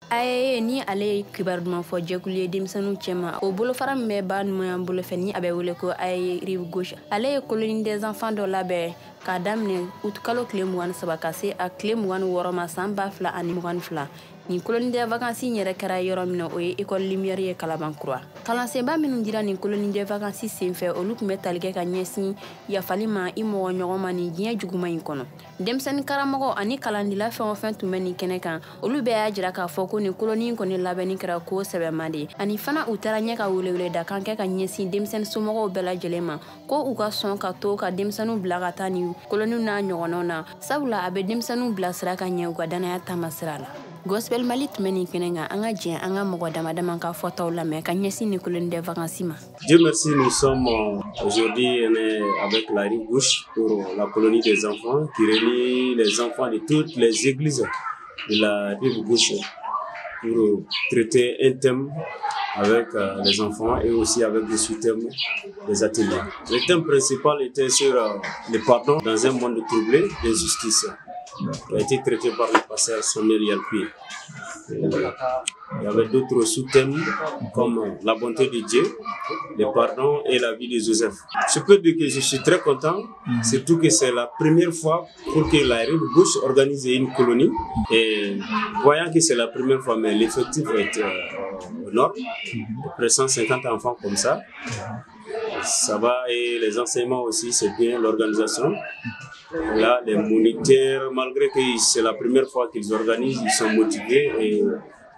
AEE ni ale ye kibaru duman fɔ jɛkulu ye denmisɛnninw cɛma, o bolofara min bɛ ba numayan bolo fɛ, ni a bɛ wele ko AEE Rive Gauche, ale ye colonie des enfants dɔ labɛn k'a daminɛ août kalo tile 23 ka se a tile 26 ma san 2022. Nin colonie des vacances in yɛrɛ kɛra yɔrɔ min na, o ye école Lumière ye Kalabankura. Kalansenba minnu dira nin colonie des vacances senfɛ, olu tun bɛ tali kɛ ka ɲɛsin yafali ma i mɔgɔ ɲɔgɔn ma nin diɲɛ juguman in kɔnɔ. Denmisɛnnin karamɔgɔ ani kalandila fɛn o fɛn tun bɛ nin kɛnɛ kan, olu bɛɛ y'a jira k'a fɔ ko nin colonie kɔni labɛnni kɛra ko sɛbɛma de ye. Ani fana, u taara ɲɛ ka weleweledakan kɛ ka ɲɛsin denmisɛnnin somɔgɔw bɛɛ lajɛlen ma ko u ka sɔn ka to ka denmisɛnninw bila ka taa nin colonie n'a ɲɔgɔnnaw na, sabula a bɛ denmisɛnninw bilasira ka ɲɛ u ka danaya taamasira la. Gospel Mali tun bɛ nin kɛnɛ kan. An ka jɛ an ka mɔgɔ dama dama ka fɔtaw lamɛn ka ɲɛsin nin colonie des vacances ma. Dieu merci, nous sommes aujourd'hui, on est avec la Rive Gauche pour la colonie des enfants qui réunit les enfants de toutes les églises de la Rive Gauche pour traiter un thème avec les enfants et aussi avec des sous-thèmes des ateliers. Le thème principal était sur le pardon dans un monde troublé d'injustice, qui a été traité par le pasteur Samuel Yalpi. Il y avait d'autres sous-thèmes comme la bonté de Dieu, le pardon et la vie de Joseph. Je peux dire que je suis très content, surtout que c'est la première fois pour que la Rive Gauche organise une colonie. Et voyant que c'est la première fois, mais l'effectif est au nord, près 150 enfants comme ça. Ça va, et les enseignements aussi, c'est bien l'organisation. Là, les moniteurs, malgré que c'est la première fois qu'ils organisent, ils sont motivés et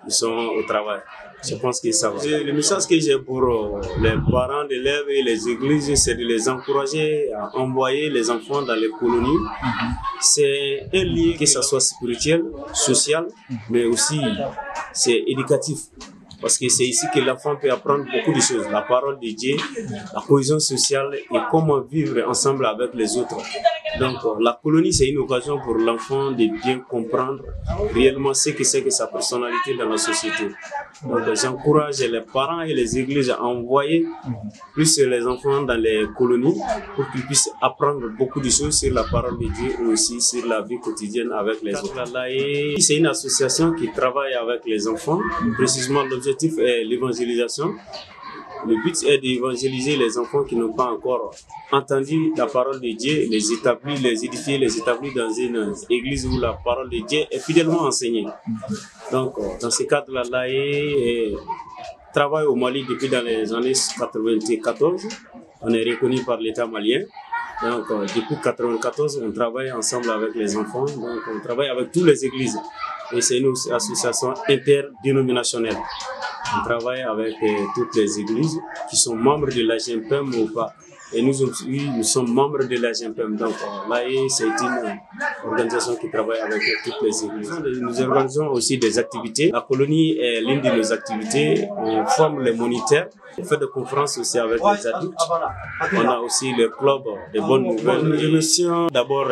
ils sont au travail. Je pense que ça va. Le message que j'ai pour les parents d'élèves et les églises, c'est de les encourager à envoyer les enfants dans les colonies. C'est un lieu, que ce soit spirituel, social, mais aussi c'est éducatif. Parce que c'est ici que l'enfant peut apprendre beaucoup de choses. La parole de Dieu, la cohésion sociale et comment vivre ensemble avec les autres. Donc la colonie, c'est une occasion pour l'enfant de bien comprendre réellement ce que c'est que sa personnalité dans la société. Donc j'encourage les parents et les églises à envoyer plus les enfants dans les colonies pour qu'ils puissent apprendre beaucoup de choses sur la parole de Dieu et aussi sur la vie quotidienne avec les autres. C'est une association qui travaille avec les enfants. Précisément, l'objectif est l'évangélisation. Le but est d'évangéliser les enfants qui n'ont pas encore entendu la parole de Dieu, les établir, les édifier, les établir dans une église où la parole de Dieu est fidèlement enseignée. Donc, dans ce cadre-là, l'AE travaille au Mali depuis dans les années 94. On est reconnu par l'État malien. Donc, depuis 94, on travaille ensemble avec les enfants. Donc, on travaille avec toutes les églises. Et c'est une association interdénominationnelle. On travaille avec toutes les églises qui sont membres de la GMPM ou pas. Et nous aussi, nous sommes membres de la GMPM. Donc, l'AE, c'est une organisation qui travaille avec toutes les églises. Nous organisons aussi des activités. La colonie est l'une de nos activités. On forme les moniteurs. On fait des conférences aussi avec les adultes. On a aussi le club des bonnes nouvelles. Nous remercions d'abord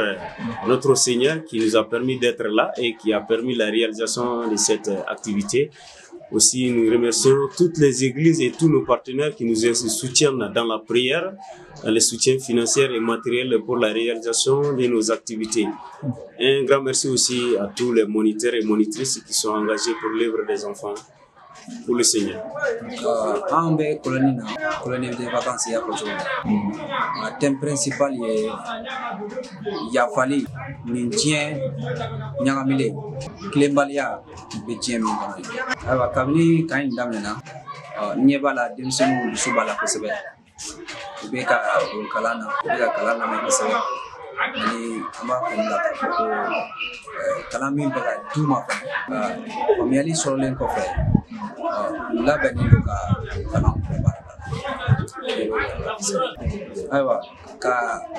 notre Seigneur qui nous a permis d'être là et qui a permis la réalisation de cette activité. Aussi, nous remercions toutes les églises et tous nos partenaires qui nous soutiennent dans la prière, dans le soutien financier et matériel pour la réalisation de nos activités. Un grand merci aussi à tous les moniteurs et monitrices qui sont engagés pour l'œuvre des enfants, pour le Seigneur. An bɛ colonie na, colonie de vacances y'a fɔ cogo min na. A thème principal ye yafali nin diɲɛ ɲagamilen, tilenbaliya bɛ diɲɛ min kɔnɔ. Ayiwa, kabini camp in daminɛna, ɲɛ b'a la, denmisɛnninw dusu b'a la kosɛbɛ. U bɛ ka don kalan na, u bɛ ka kalan lamɛn kosɛbɛ. Ani an b'a faamuya k'a fɔ ko kalan min bɛ ka d'u ma fana, faamuyali sɔrɔlen kɔfɛ, u labɛnnen don ka kalan baara la. Ayiwa, ka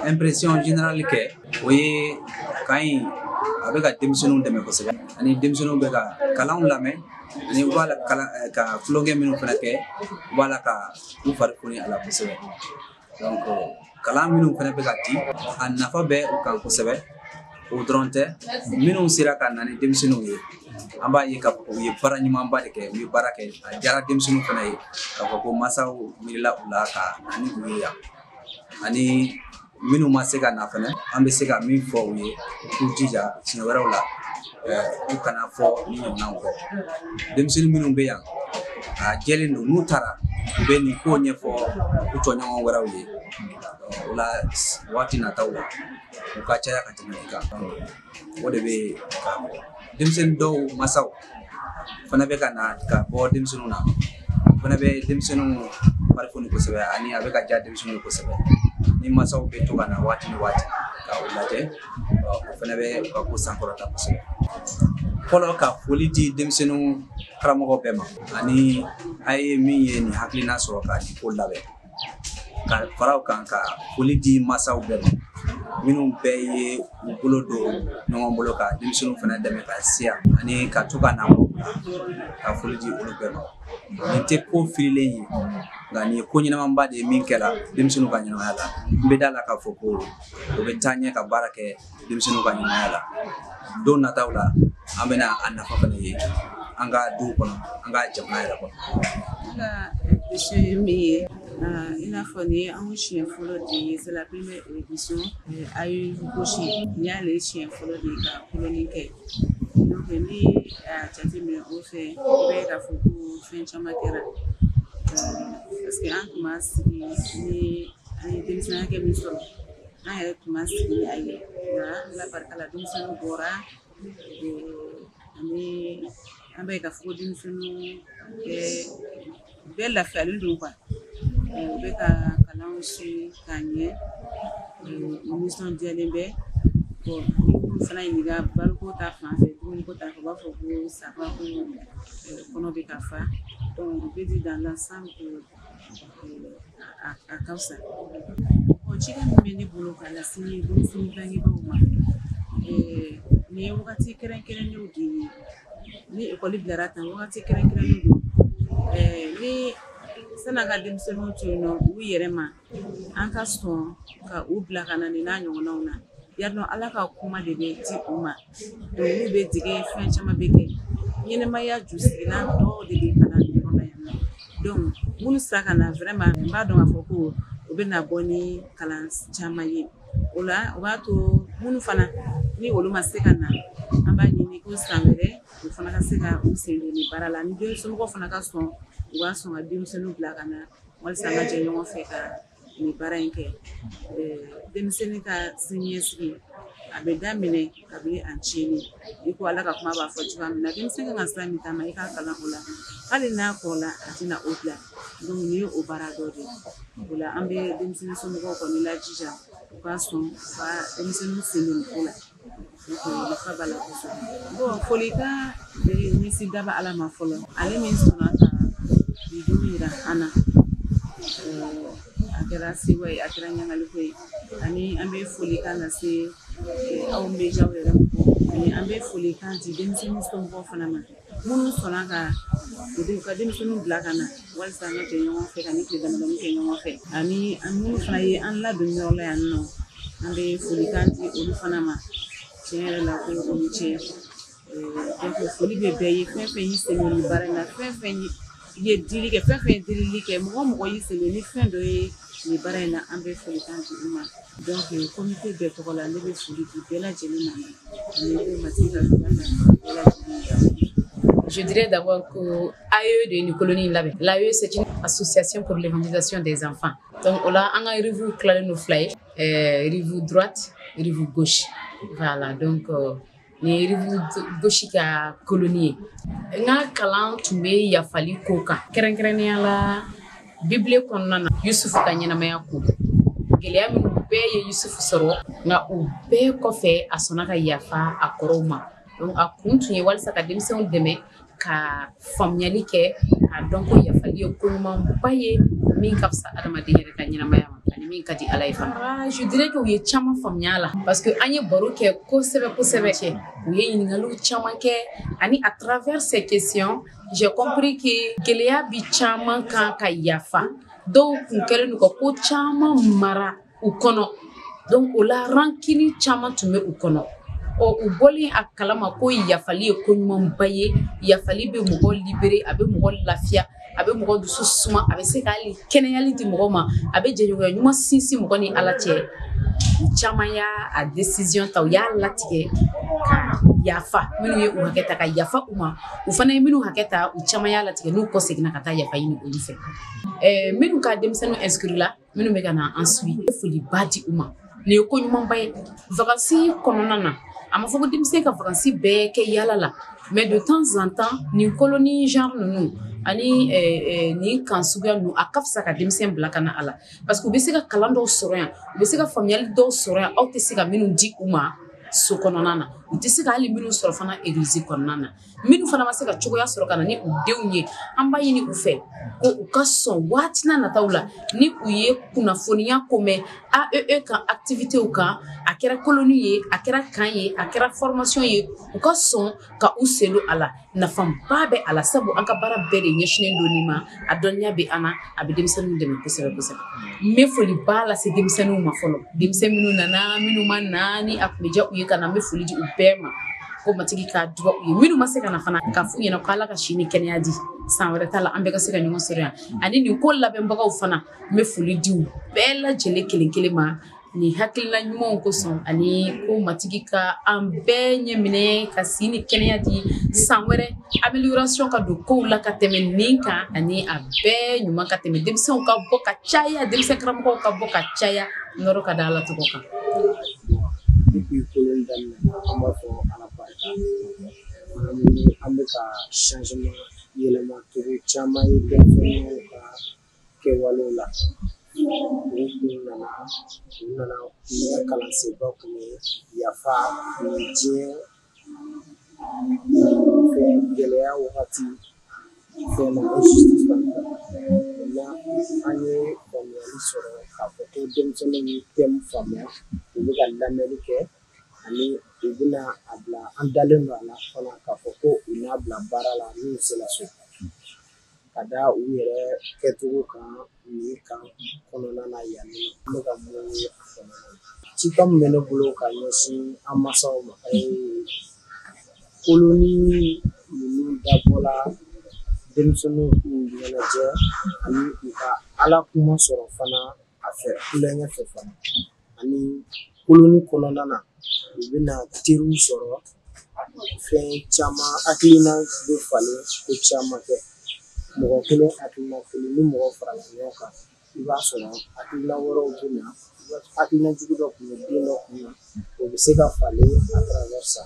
impression générale kɛ, o ye camp in a bɛ ka denmisɛnninw dɛmɛ kosɛbɛ, ani denmisɛnninw bɛ ka kalanw lamɛn, ani u b'a la kalan ka tulonkɛ minnu fana kɛ, u b'a la ka u fari foni a la kosɛbɛ. Donc kalan minnu fana bɛ ka di, a nafa bɛ u kan kosɛbɛ. O dɔrɔn tɛ, minnu sera ka na ni denmisɛnninw ye, an b'a ye k'a fɔ u ye baara ɲumanba de kɛ. U ye baara kɛ, a diyara denmisɛnninw fana ye k'a fɔ ko masaw miirila u la ka na ni u ye yan. Ani minnu ma se ka na fana, an bɛ se ka min fɔ u ye, u k'u jija siɲɛ wɛrɛw la. U kana fɔ ni ɲɔgɔnnaw kɔ. Denmisɛnnin minnu bɛ yan, a jɛlen don, n'u taara u bɛ nin ko ɲɛfɔ u tɔɲɔgɔn wɛrɛw ye. O la waati nataw la u ka caya ka tɛmɛ nin kan. O de bɛ ka denmisɛnnin dɔw masaw fana bɛ ka na ka bɔ denmisɛnninw na, o fana bɛ denmisɛnninw barikoni kosɛbɛ, ani a bɛ ka diya denmisɛnninw kosɛbɛ. Ni masaw bɛ to ka na waati ni waati ka u lajɛ, o fana bɛ u ka ko sankɔrɔta kosɛbɛ. Fɔlɔ, ka foli di denmisɛnninw karamɔgɔ bɛɛ ma, ani a ye min ye nin hakilina sɔrɔ ka nin ko labɛn, ka fara o kan, ka foli di masaw bɛɛ ma minnu bɛɛ ye u bolo don ɲɔgɔn bolo ka denmisɛnninw fana dɛmɛ ka se yan, ani ka to ka na ka foli di olu bɛɛ ma. Nin tɛ ko fililen ye, nka nin ye ko ɲɛnamaba de ye min kɛra denmisɛnninw ka ɲɛnamaya la. N bɛ da la k'a fɔ ko o bɛ taa ɲɛ ka baara kɛ denmisɛnninw ka ɲɛnamaya la. Don nataw la, an bɛna a nafa fana ye an ka duw kɔnɔ, an ka jamana yɛrɛ kɔnɔ. Ne ka impression ye min ye, i n'a fɔ nin ye anw siɲɛ fɔlɔ de ye, c'est la première édition AE Gauche. Nin y'ale siɲɛ fɔlɔ de ye ka colonie kɛ. Donc ni a jateminɛ o fɛ, i b'a ye k'a fɔ ko fɛn caman kɛra, parce que an tun b'a sigi ni an ye denmisɛnnin hakɛ min sɔrɔ, an yɛrɛ tun b'a sigi ni a ye. Nka Ala barika la, denmisɛnninw bɔra, ani an b'a ye k'a fɔ ko denmisɛnninw bɛɛ lafiyalen don quoi. U bɛ ka kalanw suit k'a ɲɛ, u nisɔndiyalen bɛ. Bon, n'i y'olu fana ɲininka baloko ta fan fɛ, dumuniko ta fan, u b'a fɔ ko ça va, ko kɔnɔ bɛ ka fa. Donc on peut dire dans l'ensemble que a ka fisa. Bon, cikan min bɛ ne bolo ka lase denmisɛnnin bangebaaw ma, nin ye wagati kɛrɛnkɛrɛnnenw de ye. Ni ekɔli bilara tan, wagati kɛrɛnkɛrɛnnen don. Ni san'an ka denmisɛnninw to yen nɔ u yɛrɛ ma, an ka sɔn ka u bila ka na nin n'a ɲɔgɔnnaw na. Yarɔ, Ala ka kuma de bɛ di u ma, donc olu bɛ dege, fɛn caman bɛ kɛ, ɲɛnɛmaya jusigilan dɔw de bɛ kalan nin yɔrɔ la yan nɔ. Donc minnu sera ka na, vraiment n b'a dɔn k'a fɔ ko u bɛ na bɔ ni kalan caman ye. O la, o b'a to minnu fana ni olu ma se ka na, an b'a ɲini ko san wɛrɛ u fana ka se ka u sen don nin baara la, ni den somɔgɔw fana ka sɔn, u b'a sɔn ka denmisɛnninw bila ka na walasa an ka jɛ ɲɔgɔn fɛ ka nin baara in kɛ. Denmisɛnnin ka siniɲɛsigi a bɛ daminɛ kabini a ncinin. I ko Ala ka kuma b'a fɔ cogoya min na, denmisɛnnin kan ka sira min taama, i k'a kalan o la, hali n'a kɔrɔla, a tɛna o bila. Donc nin ye o baara dɔ de ye. O la, an bɛ denmisɛnnin somɔgɔw kɔni lajija u ka sɔn u ka denmisɛnninw sen don nin ko la. Donc nafa b'a la kosɛbɛ. Bon, folikan bɛ ɲɛsin daba Ala ma fɔlɔ, ale min sɔnna ka bi don yira an na. A kɛra sewa ye, a kɛra ɲagaliko ye. Ani an bɛ folikan lase aw médiaw yɛrɛ mɔgɔ, ani an bɛ folikan di denmisɛnnin somɔgɔw fana ma minnu sɔnna ka u ka denmisɛnninw bila ka na walasa an ka jɛ ɲɔgɔn fɛ ka nin tile damadɔni kɛ ɲɔgɔn fɛ, ani minnu fana ye an ladon yɔrɔ la yan nɔ, an bɛ folikan di olu fana ma. Tiɲɛ yɛrɛ la, ko o ni ce. Donc foli bɛ bɛɛ ye, fɛn fɛn y'i sen don nin baara in na, fɛn fɛn ye dili kɛ, fɛn fɛn ye delili kɛ, mɔgɔ mɔgɔ y'i sen don ni fɛn dɔ ye nin baara in na, an bɛ folikan di u ma. Donc comité bɛɛ tɔgɔ la, ne bɛ foli di bɛɛ lajɛlen ma, ani ko matigi ka duba ta bɛɛ lajɛlen ye. Je dirais d'abord que AE de nin colonie labɛn. L'AE, c'est une association pour l'évangélisation des enfants. Donc o la, an ka rive tilalen don fila ye, rive droite, rive gauche. Voilà, donc nin ye rive gauche ka colonie ye. N ka kalan tun bɛ yafali ko kan, kɛrɛnkɛrɛnnenya la Bible kɔnɔna na, Yusufu ka ɲɛnamaya ko. Gɛlɛya minnu bɛɛ ye Yusufu sɔrɔ, nka o bɛɛ kɔfɛ a sɔnna ka yafa a kɔrɔw ma. Donc a kun tun ye walasa ka denmisɛnw dɛmɛ ka faamuyali kɛ, k'a dɔn ko yafali ye ko ɲumanba ye min ka fisa adamaden yɛrɛ ka ɲɛnamaya ma, ani min ka di Ala ye fana. Je dirais que u ye caman faamuya la, parce que an ye baro kɛ kosɛbɛ kosɛbɛ cɛ, u ye ɲininkaliw caman kɛ, ani à travers ces questions, j'ai compris que gɛlɛya bi caman kan ka yafa. Dɔw kun kɛlen don ka ko caman mara u kɔnɔ, donc o la rancune caman tun bɛ u kɔnɔ. Ɔ, u bɔlen a kalama ko yafali ye ko ɲumanba ye, yafali bɛ mɔgɔ libérer, a bɛ mɔgɔ lafiya, a bɛ mɔgɔ dusu suma, a bɛ se ka hali kɛnɛyali di mɔgɔ ma, a bɛ jɛɲɔgɔnya ɲuman sinsin mɔgɔ ni Ala cɛ. U caman y'a a décision ta, u y'a latigɛ ka yafa minnu ye u hakɛ ta ka yafa u ma, u fana ye minnu hakɛ ta u caman y'a latigɛ n'u kɔ seginna ka taa yafa ɲini olu fɛ. Minnu ka denmisɛnninw inscrit la, minnu bɛ ka na an suit, foliba di u ma. Nin ye ko ɲumanba ye vacances kɔnɔna na. A ma fɔ ko denmisɛn ka vacances bɛɛ kɛ yaala la, mais de temps en temps nin colonie genre ninnu ani nin kan suguya ninnu, a ka fisa ka denmisɛn bila ka na a la, parce que u bɛ se ka kalan dɔw sɔrɔ yan, u bɛ se ka faamuyali dɔw sɔrɔ yan aw tɛ se ka minnu di u ma so kɔnɔna na, u tɛ se ka hali minnu sɔrɔ fana église kɔnɔna na. Minnu fana ma se ka cogoya sɔrɔ ka na ni u denw ye, an b'a ɲini u fɛ ko u ka sɔn waati n'a nataw la ni u ye kunnafoniya ko mɛn AEE kan activités kan, a kɛra colonie ye, a kɛra camp ye, a kɛra formation ye, u ka sɔn ka u sen don a la. Nafaba bɛ a la, sabu an ka baara bɛɛ de ɲɛsinnen don nin ma, a dɔnniya bɛ an na, a bɛ denmisɛnninw dɛmɛ kosɛbɛ kosɛbɛ. N bɛ foliba lase denmisɛnninw ma fɔlɔ, denmisɛn minnu nana, minnu ma na, ni a tun bɛ diya u ye ka na, n bɛ foli di u bɛɛ ma ko matigi ka duba u ye. Minnu ma se ka na fana, k'a f'u ɲɛna ko Ala ka si ni kɛnɛya di, san wɛrɛ ta la an bɛɛ ka se ka ɲɔgɔn sɔrɔ yan. Ani nin ko labɛnbagaw fana, n bɛ foli di u bɛɛ lajɛlen kelen kelen ma nin hakilina ɲumanw kosɔn, ani ko matigi ka an bɛɛ ɲɛ minɛ ka si ni kɛnɛya di, san wɛrɛ amélioration ka don kow la ka tɛmɛ nin kan, ani a bɛɛ ɲuman ka tɛmɛ, denmisɛnw ka bɔ ka caya, denmisɛn karamɔgɔw ka bɔ ka caya, nɔrɔ ka da Ala tɔgɔ kan. Depuis colonie daminɛ, an b'a fɔ Ala barika, an bɛ ka changement yɛlɛma cogo caman ye denmisɛnninw ka kɛwalew la. U kun nana, u nana u ka kalansenba kun ye yafa ni diɲɛ fɛn gɛlɛya wagati fɛn na injustice. Maintenant an ye faamuyali sɔrɔ k'a fɔ ko denmisɛnninw ye thème faamuya, u bɛ ka lamɛnni kɛ, ani u bɛna a bila, an dalen don a la fana k'a fɔ ko u n'a bila baara la n'u sera so, ka da u yɛrɛ kɛcogo kan nin kan kɔnɔna na yan nɔ, an bɛ ka mun ye a kɔnɔna na. Cikan min bɛ ne bolo ka ɲɛsin an mansaw ma, colonie ninnu dabɔla denmisɛnninw k'u ɲɛnajɛ ani u ka Ala kuma sɔrɔ fana a fɛ, kulonkɛ fɛ fana, ani colonie kɔnɔna na u bɛna teriw sɔrɔ, fɛn caman hakilina bɛ falen, ko caman kɛ. Mɔgɔ kelen hakilina kelen ni mɔgɔ farala ɲɔgɔn kan, i b'a sɔrɔ hakilina wɛrɛw bɛ na, hakilina jugu dɔ tun bɛ den dɔ kun na, o bɛ se ka falen à travers ça.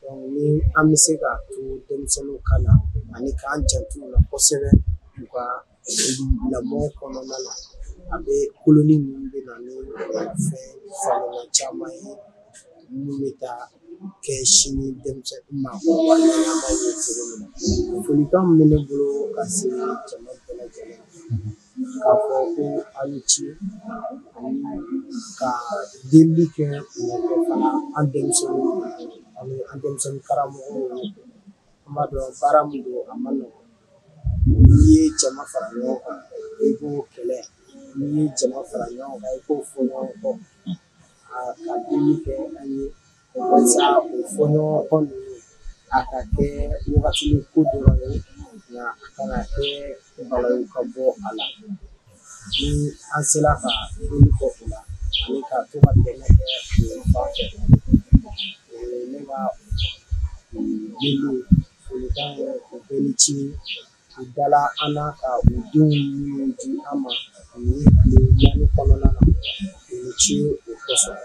Donc ni an bɛ se k'a to denmisɛnninw ka na ani k'an janto u la kosɛbɛ u ka lamɔ kɔnɔna na, a bɛ colonie ninnu bɛ na ni fɛn falenna caman ye minnu bɛ taa kɛ sini denmisɛnnin maakɔrɔba ɲɛnamaw ye cogo min na. Folikan min bɛ ne bolo ka se jama bɛɛ lajɛlen ma, k'a fɔ ko aw ni ce, ani ka delili kɛ u nɔfɛ fana, an denmisɛnninw ani an denmisɛnnin karamɔgɔw. An b'a dɔn baara min don, a ma nɔgɔn. N'i ye jama fara ɲɔgɔn kan, i b'o kɛlɛ, n'i ye jama fara ɲɔgɔn kan, i k'o fɔ ɲɔgɔn kɔ, ka delili kɛ an ye walasa o fɔ ɲɔgɔn kɔ ninnu a ka kɛ wagatinin ko dɔrɔn ye, nka a kana kɛ balawu ka bɔ a la. Ni an sera ka deli kɛ o la ani ka to ka dɛmɛ kɛ o fan fɛ, o ye ne ka deli folikan ye. U bɛɛ ni ce, u dala an na ka u denw minnu di an ma nin tile 4 kɔnɔna na, u ni ce o kosɔn.